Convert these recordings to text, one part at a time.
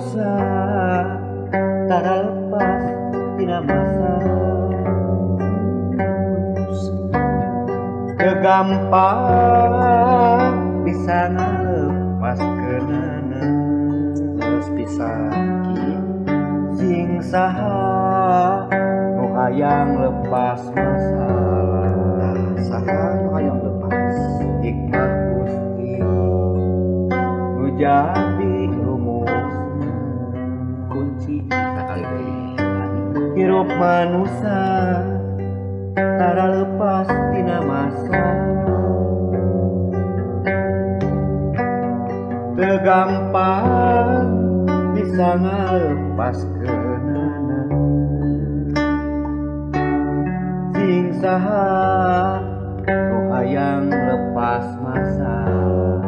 manusia tara lepas tina masa. Teu gampang bisa ngaleupaskeunana. Terus bisa ki sing saha nu hayang lepas masalah. Saha nu hayang lepas? Hikmah Gusti nu jadi rumusna kunci sakali deui. Hirup manusia tara lepas tina masa. Teu gampang bisa ngaleupaskeunana. Sing saha nu hayang lepas masalah.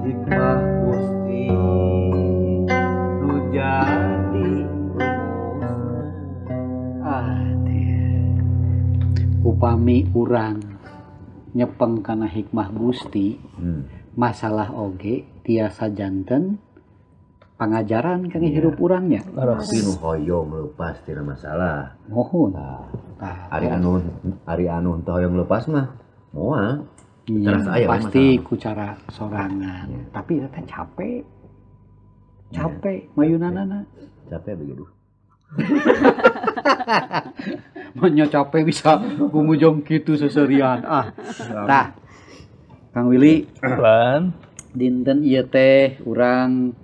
Hikmah Gusti nu jadi rumusna. Upami urang nyepeng kana hikmah Gusti, masalah oge tiasa janten pangajaran kangge hirup urangnya. Tapi nu hoyong lepas tina masalah. Mohon. Ari anu teu hoyong lepas mah moal. Ya, pasti ku cara sorangan. Ya. Tapi eta capek. Capek mayunanana. Capek begitu. Manya capek bisa gumujong kitu seserian. Ah. Tah. Kang Willy, lan dinten ieu teh urang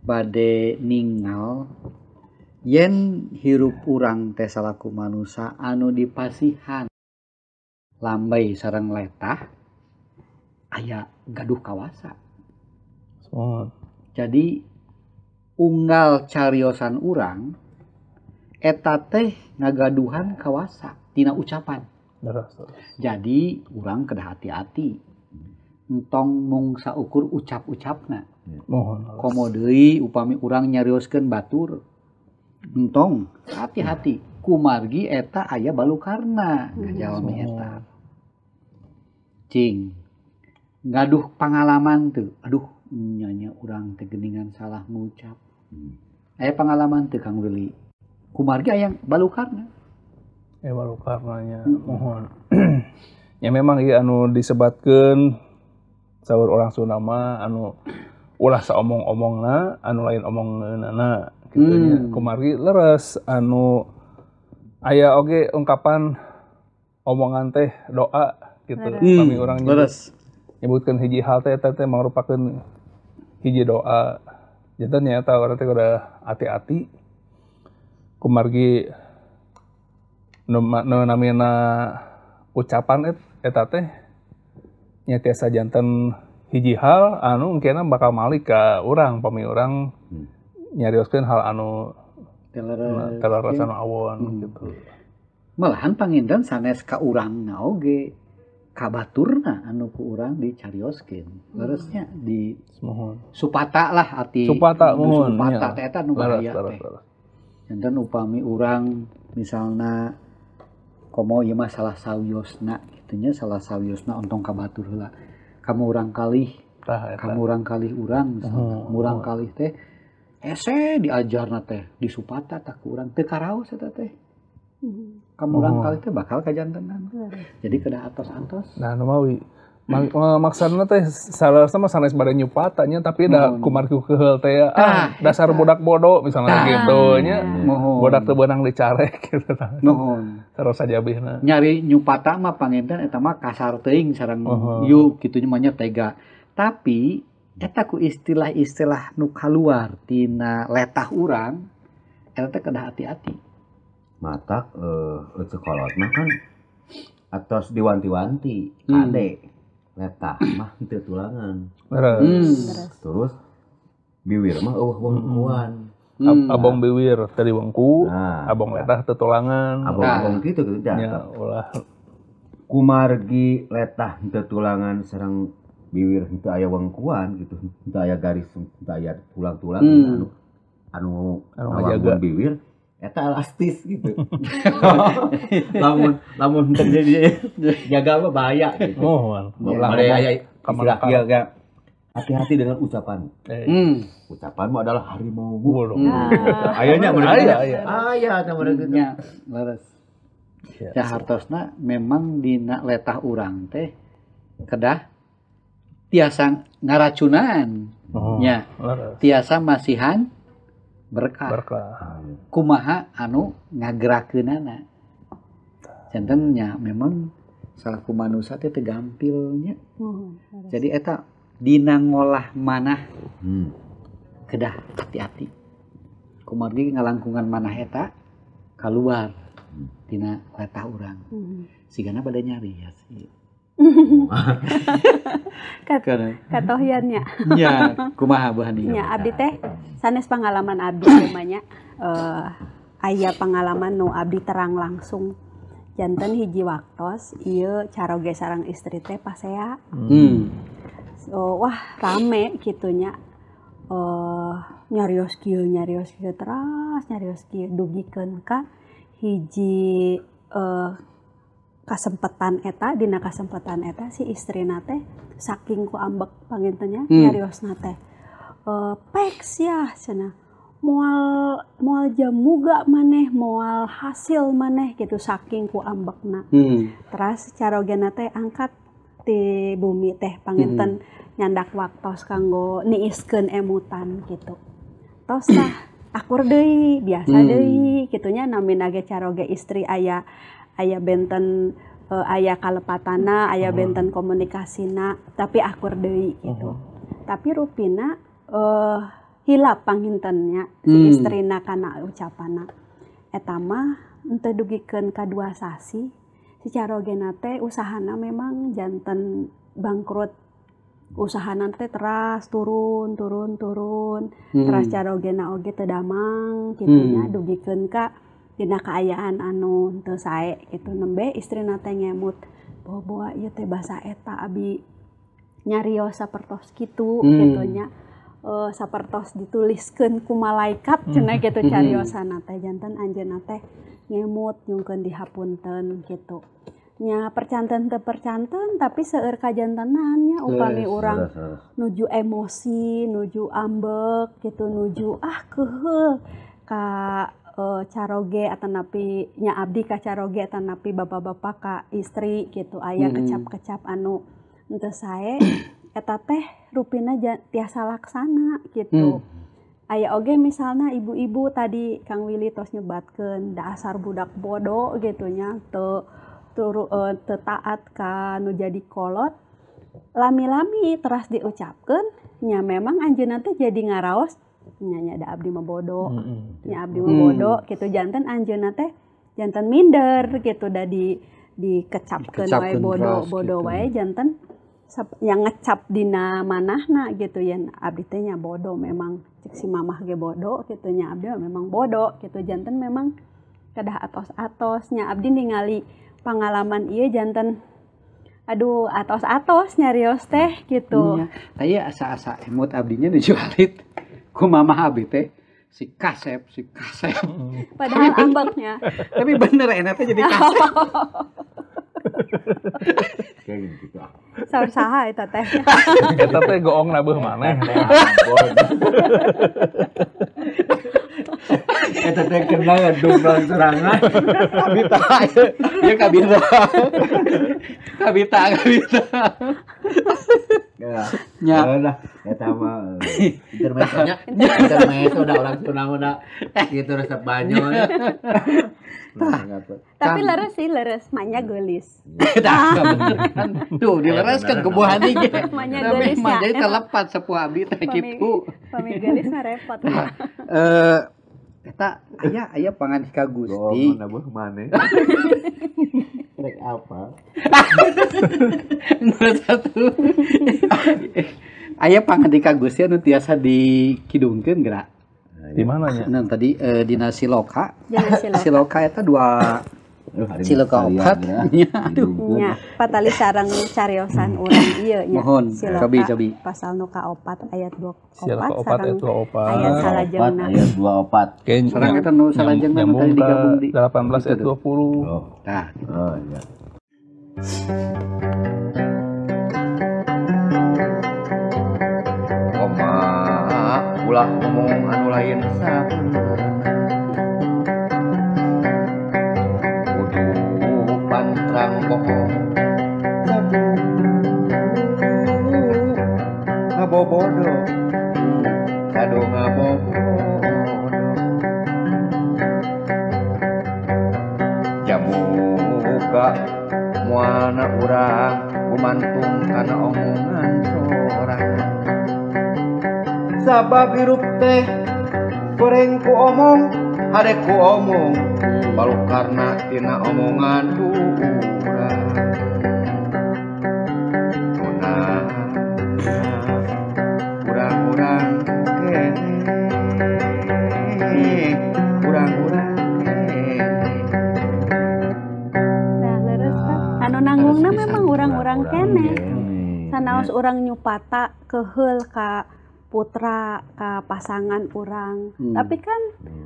bade ningal yen hirup urang teh salaku manusa anu dipasihan lambey sareng letah aya gaduh kawasa. Oh. Jadi unggal cariosan urang eta teh ngagaduhan kawasa tina ucapan. Jadi urang kedah hati-hati. Entong mung saukur ucap-ucapna. Mohon. Komo deui upami urang nyarioskeun batur. Entong hati-hati kumargi eta aya balukarna kajalmi eta. Cing gaduh pangalaman teu. Aduh nya urang teh geuningan salah ngucap. Aya pangalaman teu Kang Willy? Kumargi aya balukarna. Balukarnanya mohon. Ya memang ieu anu disebatkeun saur orang Sunda mah anu ulah saomong-omongna anu lain omongeunana kitu nya. Kumargi leres anu aya oge ungkapan omongan teh doa gitu. Kami urang nyebutkeun hiji hal teh eta teh mangrupakeun hiji doa. Janten nya eta urang teh kudu hati-hati kumargi nu namina ucapan eta teh nya tiasa janten hiji hal anu engkena bakal malik ka urang pami urang nyarioskeun hal anu teleres anu awon gitu. Malahan panginten sanes ka urangna oge ka baturna anu ku urang dicarioskeun. Leresnya di mohon. Supata lah arti supata mohon. Supata teh eta nu bahaya teh. Janten upami urang misalna komo ieu mah salah sawiosna itunya salah sawiosna ontong ka batur heula. Kamu urang kalih, kamu urang kalih urang misalna. Murang kalih teh ese diajarna teh disupata tah ku urang teu karaos eta teh. Kamu urang kalih teh bakal kajantenan. Jadi kedah atos-atos. Nah, nu mawi maksudna teh salah mah sanes bade nyupata nya tapi da kumargi keheul teh ah dasar budak bodoh misalnya gitu nya. Budak teu beunang dicarek gitu tah. Nuhun. Terus sajabihna. Nyari nyupata mah panginten eta mah kasar teuing sareng yuk kitu nya mah nya tega. Tapi eta ku istilah-istilah nu kaluar tina letah urang eta teh kedah hati-hati. Matak sekolot mah kan atos diwanti-wanti kade letah mah teu tulangan. Terus biwir mah eueuh wengkuan. Abong biwir teu diwengku, abong letah teu tulangan. Abong-abong kitu kitu dah. Ya ulah. Kumargi letah teu tulangan sareng biwir henteu aya wengkuan gitu, henteu aya garis, henteu aya tulang-tulang anu ngajaga biwir eta elastis gitu. Lamun henteu jadi jaga mah bahaya gitu. Mohon. Ada aya istilah ieu ga Hati-hati dengan ucapanmu. Ucapanmu adalah harimaumu. Ayahnya mereka. Ayah mereka. Nya, leres. Ya hartosna memang dina letah urang teh kedah tiasa ngaracunan. Nya. Tiasa masihan berkah. Kumaha anu ngagerakeunana. Janten nya memang salaku manusia teh teu gampilnya. Jadi eta dina ngolah manah kedah hati-hati. Kumargi ngalangkungan manah eta kaluar dina letah urang. Sigana bade nyari ya sih. Katohiannya. Nya, kumaha Bu Hani? Nya abdi teh sanes pengalaman abdi kumanya aya pengalaman nu abdi terang langsung. Janten hiji waktos ieu caroge sareng istri teh pasea. So, wah rame gitunya nyarios kieu teras nyarios kieu dugikeun ka hiji kasempetan eta dina kasempetan eta si istrina teh saking ku ambek pangintennya nyariosna teh pek sia cenah moal jamuga maneh moal hasil maneh gitu saking ku ambekna. Teras carogena teh angkat di bumi teh panginten nyandak waktos kanggo niiskeun emutan gitu. Tos tah akur deui, biasa deui kitunya namina ge caroge istri aya benten aya kalepatana, aya benten komunikasina, tapi akur deui gitu. Tapi rupina hilap pangintennya si istrina kana ucapana. Eta mah henteu dugikeun ka 2 sasi. Si carogena teh usahana memang janten bangkrut. Usahana teh teras turun teras carogena oge teu damang kitunya dugikeun ka dina kaayaan anu teu sae kitu nembe istrina teh ngemut bawa-bawa ieu teh basa eta abi nyarios sapertos kitu kitunya sapertos dituliskeun ku malaikat cenah kitu cariosana teh janten anjeunna teh ngemut nyungkeun dihapunten gitu. Nya percanten teu percanten tapi seueur kajantenan nya upami urang nuju emosi, nuju ambek gitu, nuju keheul ka caroge atanapi nya abdi ka caroge atanapi bapak-bapak ka istri gitu aya kecap-kecap anu henteu sae eta teh rupina tiasa laksana gitu. Aya oge misalna ibu-ibu tadi Kang Willy tos nyebatkeun dasar budak bodoh gitu nya teu taat ka nu jadi kolot lami-lami teras diucapkeun nya memang anjeunna teh jadi ngaraos nya nya da abdi mah bodoh nya abdi mah bodoh gitu janten anjeunna teh janten minder gitu da dikecapkeun wae bodoh gitu. Wae janten yang ngecap dina manahna gitu yen abdi teh nya bodoh memang cek si mamah ge bodoh gitu nya abdi memang bodoh gitu janten memang kedah atos-atos nya abdi ningali pengalaman ieu janten aduh atos-atos nyarios teh gitu. Iya, taya asa-asa emut abdinya nuju alit ku mamah abdi teh si kasep. Padahal ambeknya. Tapi bener enaknya jadi kasep. Kayak gitu. Saur saha eta teh. Eta teh goong nabeuh maneh. Eta teh kena dumbang serangan. Kabita. Ya kabita. Kabita. Ya. Ya udah, eta mah intermezzonya. Intermezzo udah orang Sunda udah gitu resep banyol. Tapi leres sih, leres manya geulis. Tah, bener kan. Tuh, dilereskeun ku Bu Hani ge. Manya geulis nya. Jadi telepat sepuh abdi teh kitu. Pami geulis mah repot. Eta aya pangandika Gusti. Goong nabuh maneh. Rek apa? Nomor satu. Aya pangandika Gusti anu tiasa dikidungkeun geura. Di mana nya? Nah, tadi dina Siloka. Siloka eta dua Siloka opat. Nya aduh. Nya patali sareng cariosan urang ieu nya. Mohon, cobi. Pasal nu kaopat ayat 24 sareng ayat salajengna. Ayat 24. Sareng eta nu salajengna nu tadi digabung di 18 ayat 20. Oh. Tah. Oh iya. Ulah ngomong anu lain sabenerna. Kudu pantrang bohong sadu ngabobodo sadu ngabobodo. Jamuka muana urang gumantung kana omongan sorangan. Sabab hirup teh goreng ku omong hade ku omong balukarna tina omongan urang. Kunana urang-urang keneh, urang-urang keneh. Nah, leres tah. Anu nanggungna memang urang-urang keneh. Sanaos urang nyupata keheul ka putra ka pasangan urang. Tapi kan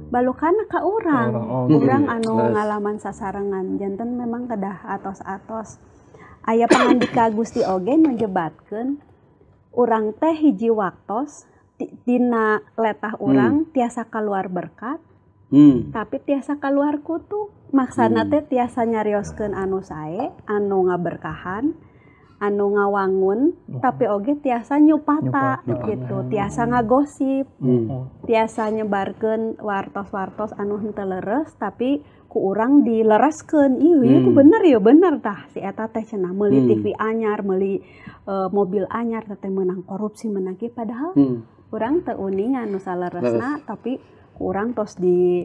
balukana ka urang. Urang anu ngalaman sasarengan. Janten memang kedah atos-atos. Aya pangandika Gusti oge nu nyebatkeun urang teh hiji waktos dina letah urang tiasa kaluar berkat, tapi tiasa kaluar kutu. Maksana teh tiasa nyarioskeun anu sae, anu ngaberkahan, anu ngawangun, tapi oge tiasa nyupata gitu, tiasa ngagosip, tiasa nyebarkeun wartos-wartos anu henteu leres tapi ku urang dilereskeun. Ieu itu bener ya, bener tah si eta teh cenah meuli TV anyar, meuli mobil anyar teh meunang korupsi meunang kieu, padahal urang teu uningan nu saleresna, tapi ku urang tos di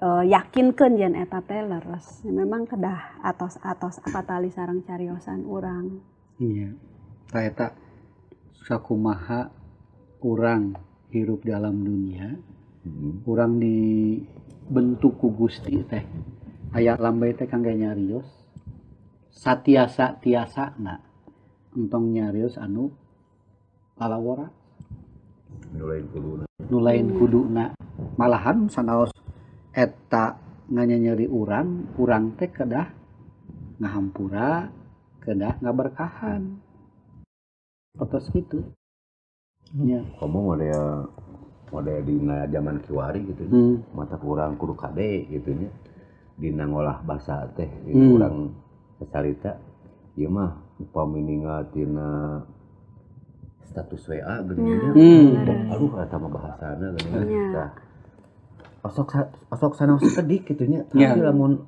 yakinkeun yen eta teh leres. Memang kedah atos-atos patali sareng cariosan urang. Iya, tah eta sakumaha urang hirup dalam dunia, urang dibentuk ku Gusti teh aya lambai teh kangge nyarios satiasa-tiasana entong nyarios anu lalawora nu lain kuduna. Malahan sanaos eta nganyanyeri urang, urang teh kedah ngahampura, kedah ngaberkahan. Otos gitu. Ya. Komo model dina zaman kiwari gitu. Mata kurang kudu kade gitu nya. Dina ngolah basa teh gitu, urang sacarita ieu mah upami ningal tina status WA geuning nya. Aduh eta mah bahasana geuning. Tah. Osok sanaos sekedik kitu nya. Tapi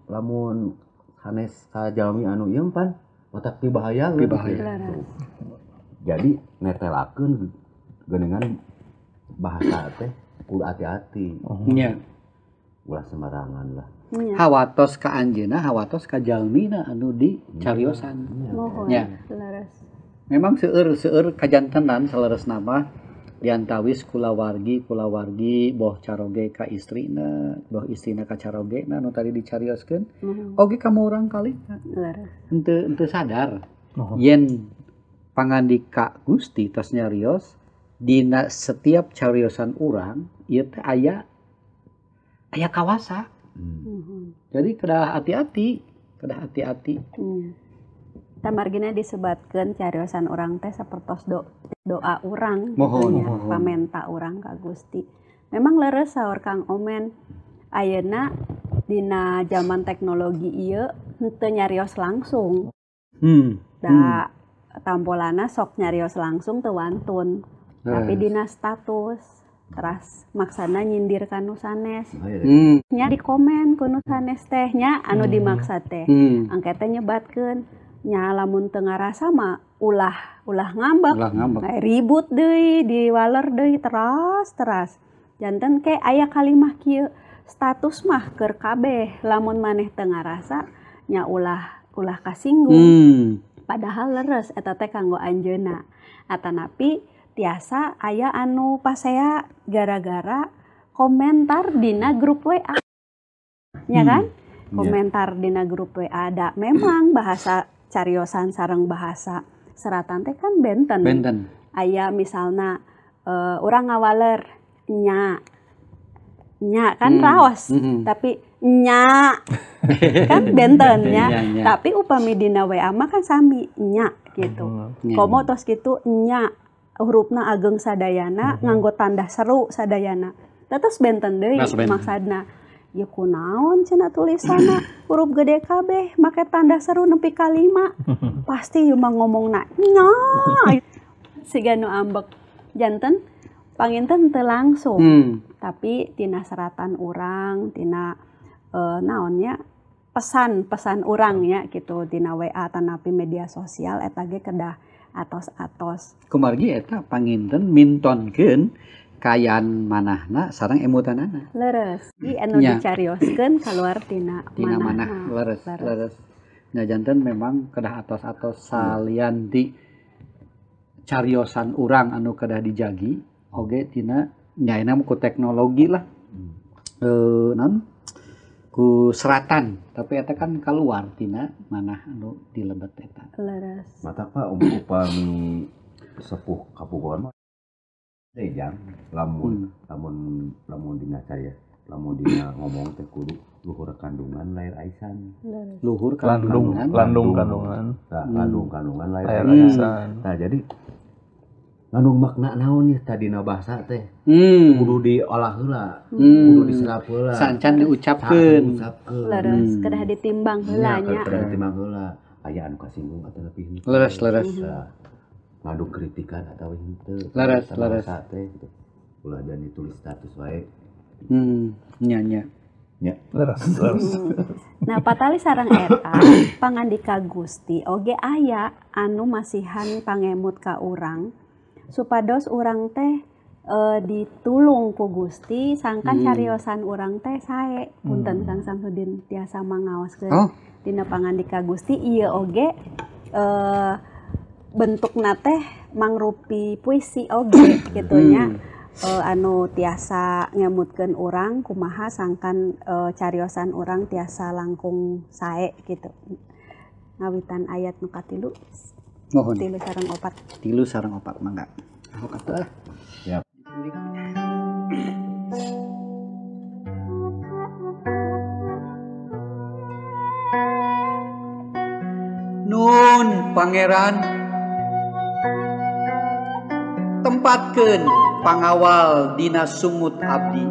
lamun sanes ka jalmi anu ieu pan otak dibahaya gitu. Jadi netelakeun geuningan bahasa teh kudu hati-hati. Nya. Ulah sembarangan lah. Hawatos ka anjeunna, hawatos ka jalmina anu dicariosan. Nya. Memang seueur kajantenan saleresna mah diantawis kulawargi boh caroge ka istrina, boh istrina ka carogena nu tadi dicarioskeun. Oge ka urang kali. Henteu sadar. Yen pangandika Gusti tos nyarios dina setiap cariosan urang ieu teh aya kawasa. Jadi kedah hati-hati, kedah hati-hati. Tamargina disebatkeun cariosan urang teh sapertos doa urang, mohon. Pamenta urang ka Gusti. Memang leres saur Kang Omen, ayeuna dina zaman teknologi ieu henteu nyarios langsung. Da tampolana sok nyarios langsung teu wantun. Tapi dina status teras maksana nyindir ka nu sanes. Nya di komen ku nu sanes teh nya anu dimaksa teh. Angke teh nyebatkeun nya lamun teu ngarasa mah ulah ngambek. Nah, ribut deui, diwaler deui teras. Janten ke aya kalimah kieu, status mah keur kabeh lamun maneh teu ngarasa nya ulah kasinggung. Padahal leres eta teh kanggo anjeunna. Atanapi tiasa aya anu pasea gara-gara komentar dina grup WA. Nya kan? Komentar dina grup WA da memang bahasa cariosan sareng bahasa seratan teh kan benten. Aya misalna urang ngawaler nya. Nya kan raos, tapi nya kan benten nya. Tapi upami dina WA mah kan sami nya gitu. Komo tos kitu nya. hurufna ageng sadayana nganggo tanda seru sadayana. Terus benten deui maksadna. Ya kunaon cenah tulisanna huruf gede kabeh make tanda seru nepi ka 5. Pasti ieu mah ngomongna nya. Siga nu ambek. Janten panginten teu langsung. Tapi tina seratan urang, tina naonnya pesan-pesan urang nya gitu tina WA tanapi media sosial eta ge kedah atos-atos. Kumargi eta panginten mintonkeun kayan manahna sareng emutanana. Leres. I anu dicarioskeun kaluar tina manah. Leres, leres. Nya janten memang kedah atos-atos salian di cariosan urang anu kedah dijagi oge tina nyaena ku teknologi lah. Non ku seratan, tapi eta kan kaluar tina manah anu dilebet eta. Leres. Mata Pak upami sepuh kapugon jang lamun lamun lamun dina cari lamun dina ngomong teh kudu luhur kandungan lahir aisan. Luhur kandungan, landung kandungan. Nah, landung kandungan lahir aisan. Nah, jadi ngandung makna naon nih tadina bahasa teh. Kudu diolah heula, kudu diserap heula. Sancan diucapkeun. Leres, kedah ditimbang heula nya. Kedah ditimbang heula. Aya anu kasinggung atau lebih henteu. Leres, leres. Ngandung kritikan atau henteu. Leres, leres. Teh gitu. Ulah jangan ditulis status wae. Nya nya. Nya. Leres, leres. Nah, patali sareng eta pangandika Gusti oge aya anu masihan pangemut ka urang supados urang teh ditulung ku Gusti sangkan cariosan urang teh sae. Punten Kang Samsudin tiasa mangaoskeun dina pangandika Gusti ieu oge bentukna teh mangrupi puisi oge kitu nya. Anu tiasa ngemutkeun urang kumaha sangkan cariosan urang tiasa langkung sae gitu. Ngawitan ayat nu katilu. Mohon. 3 sareng 4. 3 sareng 4 mangga. Aku kata. Siap. Nun pangeran tempatkeun pangawal dina sungut abdi.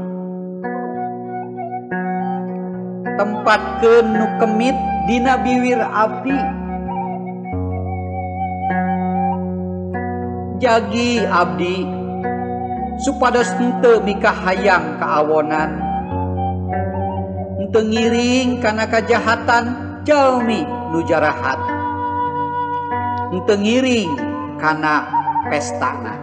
Tempatkeun nu kemit dina biwir abdi. Jagi abdi supados henteu mikahayang kaawonan. Henteu ngiring kana kajahatan jalmi nu jarahat. Henteu ngiring kana pestana.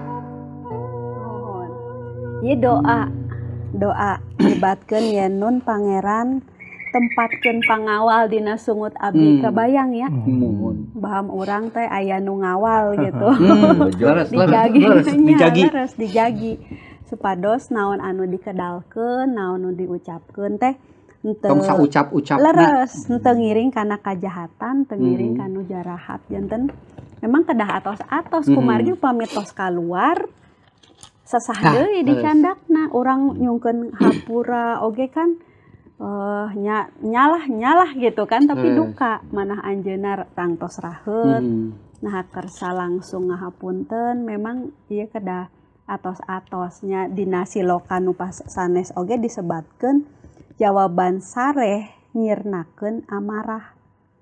Ieu doa libatkeun yen nun pangeran tempatkeun pangawal dina sungut abdi. Kabayang ya. Baham urang teh aya nu ngawal gitu. Dijagi, dijagi. Leres, dijagi supados naon anu dikedalkeun, naon anu diucapkeun teh henteu tong saucap-ucapna. Leres, henteu ngiring kana kajahatan, teu ngiring kana jarahat. Janten memang kedah atos-atos kumargi upami tos kaluar sesah deui dicandakna urang nyungkeun hampura oge kan nyalah gitu kan, tapi duka manah anjeunna tangtos raheut nah kersa langsung ngahapunten. Memang ieu kedah atos-atosnya dina siloka nu sanes oge disebatkeun jawaban sareh nyirnakeun amarah,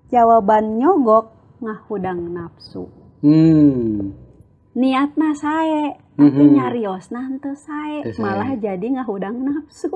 jawaban nyogok ngahudang nafsu. Niatna sae tapi nyariosna henteu sae, malah jadi ngahudang nafsu.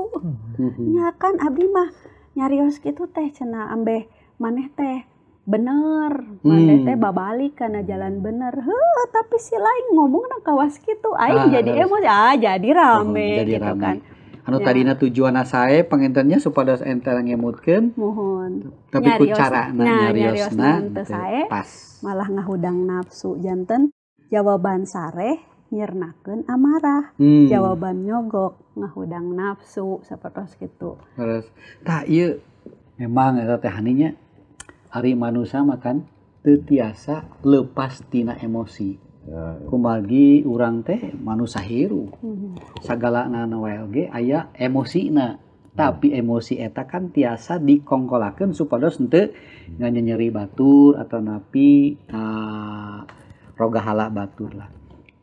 Nya kan abdi mah nyarios kitu teh cenah ambeh maneh teh bener, maneh teh babalik kana jalan bener. Heuh, tapi si lain ngomongna kawas kitu aing jadi emosi, jadi rame jadi gitu rame. Kan. Anu tadina tujuanna sae pangintennya supados ente ngemutkeun. Muhun. Tapi ku carana nyariosna henteu sae pas. Malah ngahudang nafsu. Janten jawaban sareh nyirnakeun amarah, jawaban nyogok ngahudang nafsu sapertos kitu. Terus tah ieu memang eta teh haninya ari manusia makan teu tiasa lepas tina emosi. Kumargi urang teh manusia hirup. Sagalana wae oge aya emosina. Tapi emosi eta kan tiasa dikongkolakeun supados henteu nganyeri batur atau napi rogahala batur lah.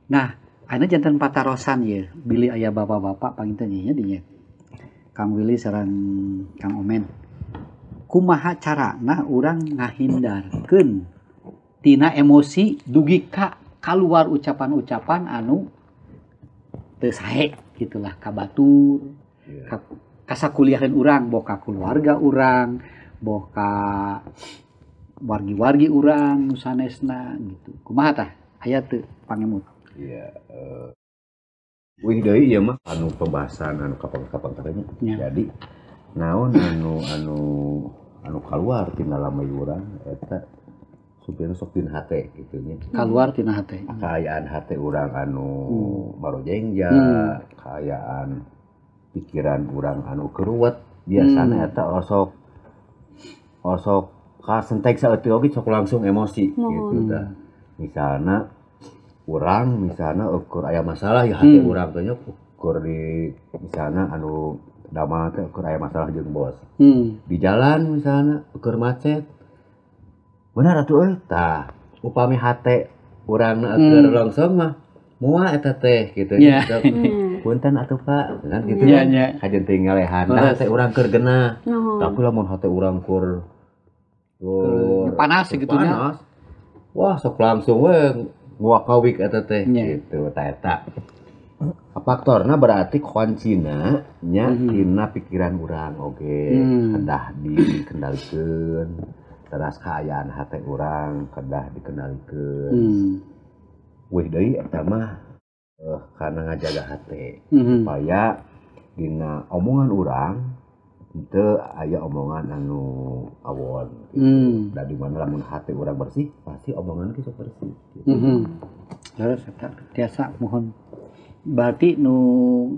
Nah, Ayeuna janten patarosan ye, bilih aya bapak-bapak panginten nya dinya. Kang Willy sareng Kang Omen. Kumaha carana urang ngahindarkeun tina emosi dugi ka kaluar ucapan-ucapan anu teu sae gitulah ka batur, ka kasakuliahan urang, boh ka keluarga urang, boh ka wargi-wargi urang nu sanesna gitu. Kumaha tah? Aya teu pangemut? Iya, wih deui ieu mah anu pembahasan anu kapan-kapan katanya. Jadi naon anu anu anu keluar tina lamai urang eta supirna sok dina hate gitu nya. Keluar tina hate. Kaayaan hate urang anu marojengja, kaayaan pikiran urang anu keruwet biasana eta osok osok kasentek saeutik oge sok langsung emosi gitu tah. Misalna urang misalna ukur aya masalah ya hate urang teh nya ukur di misalna anu damel teh ukur aya masalah jeung bos. Di jalan misalna ukur macet. Benar atuh euy tah upami hate urangna ukur langsung mah moal eta teh gitu nya. Punten atuh Pak kan gitu nya. Kajen teh ngalehan tah hate urang keur genah. Tapi lamun hate urang keur panas gitu nya. Wah sok langsung we nguak-ngawik eta teh gitu tah eta. Faktorna berarti kuncina nya dina pikiran urang oge kedah dikendalikeun, teras kaayaan hate urang kedah dikendalikeun. Wih deui eta mah karena ngajaga hate supaya dina omongan urang teu aya omongan anu awon gitu. Da di mana lamun hate urang bersih pasti omongan ge sok bersih gitu. Leres eta tiasa mohon. Berarti nu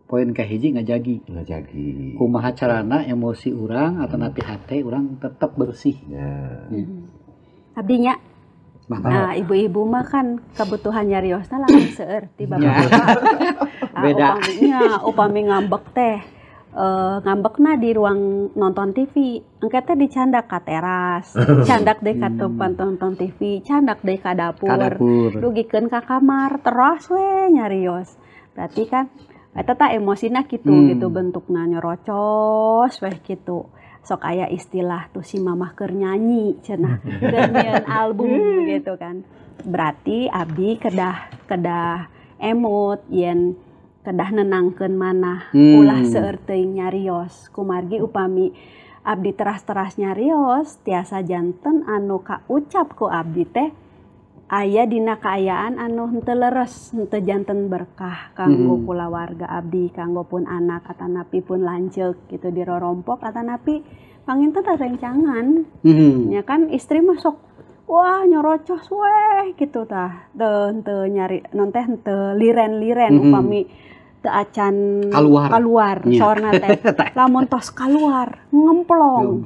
poin kahiji ngajagi. Ngajagi. Kumaha carana emosi urang atau napi hate urang tetap bersih. Ya. Abdi nya. Nah, ibu-ibu mah kan kebutuhan nyariosna langsung seueur ti bapak-bapak. Beda. Upami ngambek teh ngambekna di ruang nonton TV, engke teh dicandak ka teras, candak deui ka tempat nonton TV, candak deui ka dapur, dugikeun ka kamar, teras we nyarios. Berarti kan eta tah emosina kitu gitu bentukna nyorocos weh kitu. Sok aya istilah tuh si mamah keur nyanyi cenah, keur nyieun album gitu kan. Berarti abdi kedah emut yen kedah nenangkeun manah ulah seueur teuing nyarios kumargi upami abdi teras-teras nyarios tiasa janten anu kaucap ku abdi teh aya dina kaayaan anu henteu leres henteu janten berkah kanggo kulawarga abdi kanggo pun anak atanapi pun lanceuk gitu dirorompok atanapi panginten rencangan nya kan istri mah sok wah nyorocos weh gitu tah teu nyari non teh henteu liren-liren upami teu acan kaluar sorna teh lamun tos kaluar ngemplong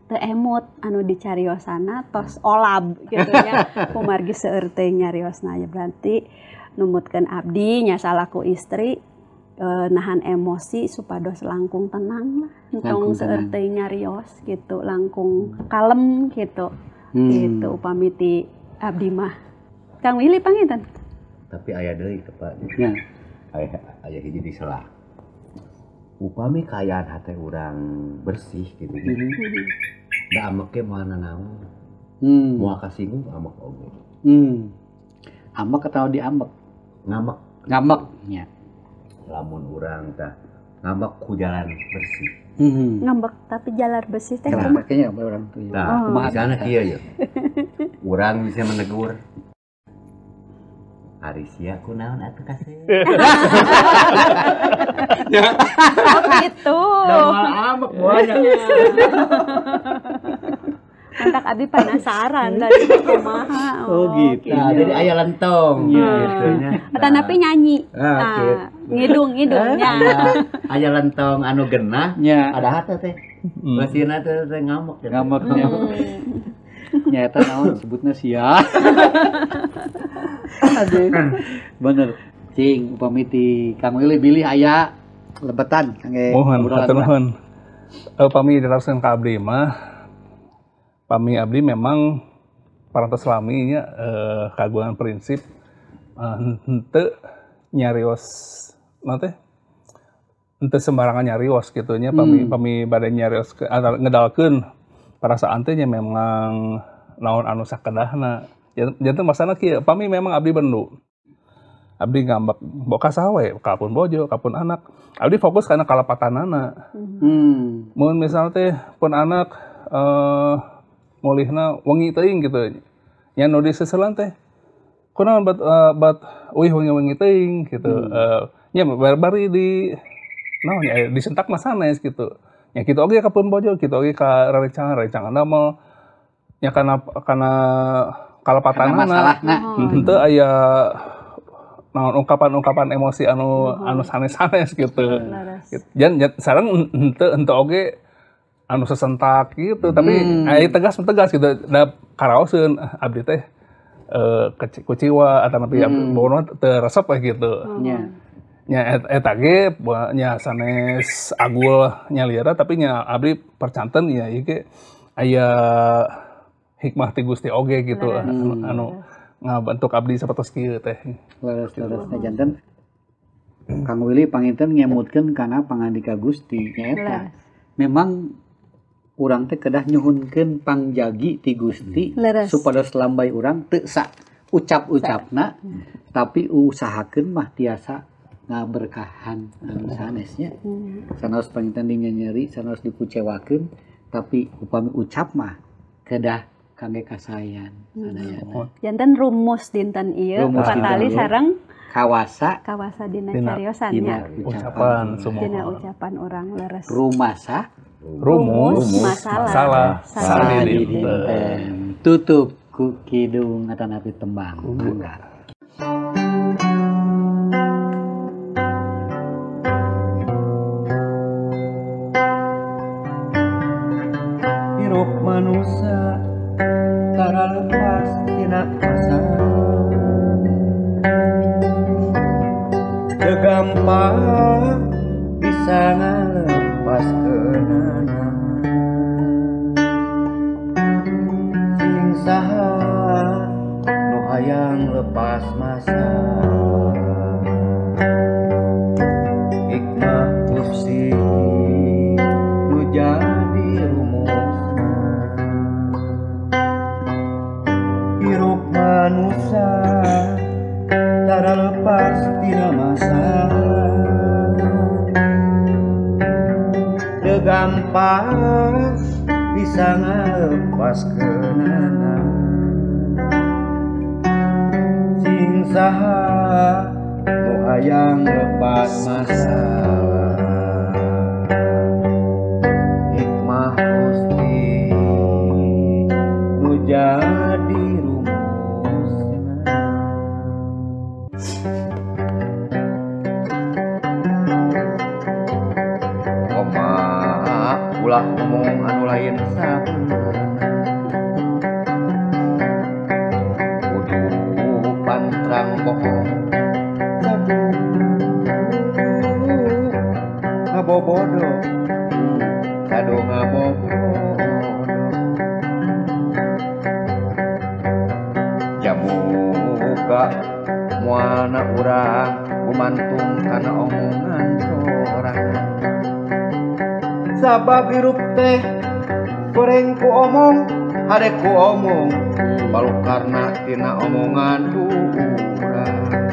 teu emut anu dicariosana tos olab gitu nya kumargi seueur teh nyariosna ya berarti numutkeun abdi nya salaku istri nahan emosi supados langkung tenang lah entong seueur teh nyarios gitu langkung kalem gitu. Gitu upami ti abdi mah. Kang Willy panginten. Tapi aya deui teh Pak. Ya. Aya hiji di selah. Upami kaayaan hate urang bersih gitu. Da ambek ge moal nanaon. Moal kasinggung ambek oge. Ambek atau diambek? Ngambek. Ngambek nya. Lamun urang tah ngambek ku jalan bersih. Ngambek tapi jalan bersih teh kumaha? Kayaknya orang tuh. Nah, misalnya kieu ya. Urang bisa menegur. Ari sia kunaon atuh kasih. Oh gitu. Da moal ambek moalnya. Mantak abi penasaran tadi kumaha. Oh gitu. Nah, jadi aya lentong gitu nya. Atanapi nyanyi. Ngidung-ngidungnya. Aya lentong anu genah, ada hate teh. Masina teh ngamuk. Ngamuk. Nya eta naon sebutna sia. Aduh. Bener. Cing upami ti Kang Willy bilih aya lebetan kangge mohon hatur nuhun. Upami diteruskeun ka abdi mah pami abdi memang parantos lami nya kagungan prinsip Henteu nyarios naon teh henteu sembarangan nyarios gitu nya pami bade nyarios ngedalkeun perasaan teh nya memang naon anu sakedahna. Janten masana kieu pami memang abdi bendu. Abdi ngambek boka saha we, ka pun bojo, ka pun anak. Abdi fokus kana kalepatanana. Mun misal teh pun anak mulihna wengi teuing gitu. Nya nu diseselan teh kunaon bat uih wengi-wengi teuing gitu. Nya bari di naon nya disentak mah sanes gitu. Nya kitu oge ka pun bojo, kitu oge ka rerencangan damel. Nya kana kalepatanana. Henteu aya naon ungkapan-ungkapan emosi anu sanes-sanes gitu. Jan sareng henteu oge anu sesentak gitu, tapi aya tegas gitu. Da karaoseun abdi teh kuciwa atanapi bono teu resep we gitu. Nya eta ge nya sanes agul nyalira tapi nya abdi percanten nya ieu ge aya hikmah ti Gusti oge gitu anu ngabentuk abdi sapertos kieu teh. Leres-leres janten Kang Willy panginten ngemutkeun kana pangandika Gusti nyaeta. Memang urang teh kedah nyuhunkeun pangjagi ti Gusti supados lambai urang teu sa ucap-ucapna tapi usahakeun mah tiasa ngaberkahan anu sanesnya. Sanaos panginten dinyenyeri, sanaos dikucewakeun tapi upami ucap mah kedah kangge kasayan sadayana. Janten rumus dinten ieu patali sareng kawasa dina cariosan nya. Ucapan semua. Dina ucapan urang leres. Rumasa rumus masalah sadidinten. Tutup ku kidung atanapi tembang. Mangga. Hirup manusia tara lepas tina masa teu gampang bisa ngalepaskeunana sing saha nu hayang lepas masa hikmah Gusti nu jadi rumusna hirup manusia tara lepas tina masa teu gampang bisa ngalepaskeunana sing saha nu hayang lepas masalah hikmah Gusti nu jadi rumusna. Koma ulah ngomong anu lain sabeuna kudu pantrang bohong sadu ngabobodo sadu ngabobodo jamuka moalna urang gumantung kana omongan sorangan sabab hirup teh goreng ku omong hade ku omong balukarna tina omongan urang.